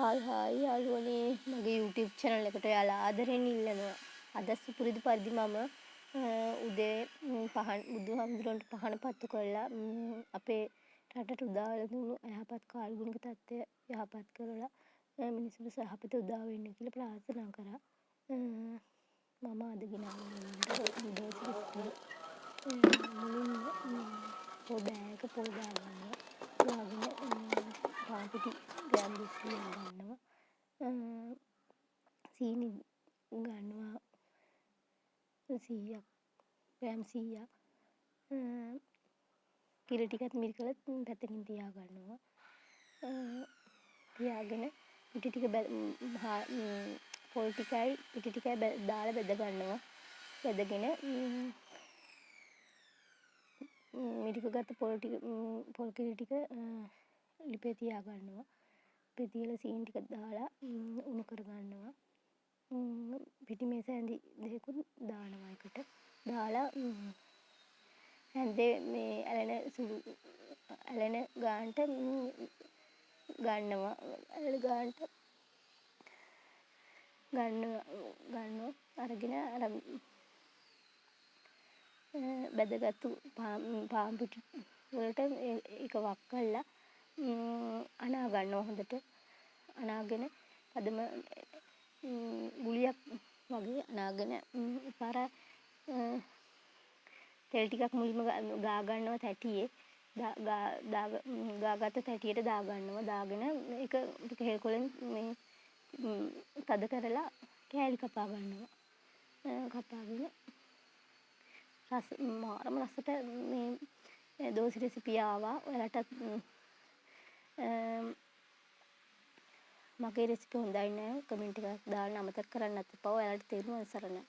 Hi hi යාළුවනේ, මගේ YouTube channel එකට ඔයාලා ආදරෙන් ඉල්ලනවා. අද සුපුරුදු පරිදි මම උදේ පහන් බුදුහාමුදුරන්ට පහන පත්තු කරලා, අපේ රටට උදා වෙලා තිබුණු අයහපත් කාල්ගුණික තත්ත්වය යහපත් කරලා, මිනිසුන්ට යහපත උදා වෙන්න කියලා ප්‍රාර්ථනා කරා. මම අද ගෙනාවේ ඔයාලන්ට දෝස රෙසිපිය. මුලින්ම පොල් බෑග් එක පොල් දාගන්නවා. දාගෙන පාන් පිටි ග්‍රෑම් 200ක් ගන්නවා. සීනි ගන්නවා 100ක්, ග්‍රෑම් 100ක්. කිරි ටිකත් මිරිකලා පැත්තකින් තියාගන්නවා. තියාගෙන පිටි ටික, පොල් ටිකයි පිටි ටිකයි දාලා බෙද ගන්නවා. බැදගෙන මිරික ගත්ත පොල් ටික, පොල් කිරි ටික ලිපේ තියාගන්නවා. ලිපේ තියලා සීනි ටික දාලා උණු කරගන්නවා. පිටි මේස හැඳි දෙකකුත් දානවා එකට. දාලා හැන්දේ මේ ඇලෙන සුළු ඇලෙන ගානට ගන්නවා. ඇලෙන ගානට ගන්නවා ගන්නවා. අරගෙන අර බැදගත්තු පාන් පිටි වලට ඒක වක් කරලා අනා ගන්නවා හොඳට. අනාගෙන පදම ගුලියක් වගේ අනාගෙන පාර තෙල් ටිකක් මුලින්ම ගා ගන්නවා තැටියේ. ගාගත්ත තැටියට දාගන්නවා. දාගෙන ඒක කෙහෙල් කොලෙන් මේ තද කරලා කෑලි කපා ගන්නවා. කපාගෙන රස, මාරම රසට මේ දෝසෙ රෙසිපිය ආවා. ඔයාලටත් මගේ රෙසිපි හොඳයි නෑ කමෙන්ට් එකක් දාන්න අමතක කරන්නත් එපා. ඔයාලට තෙරුවන් සරණයි.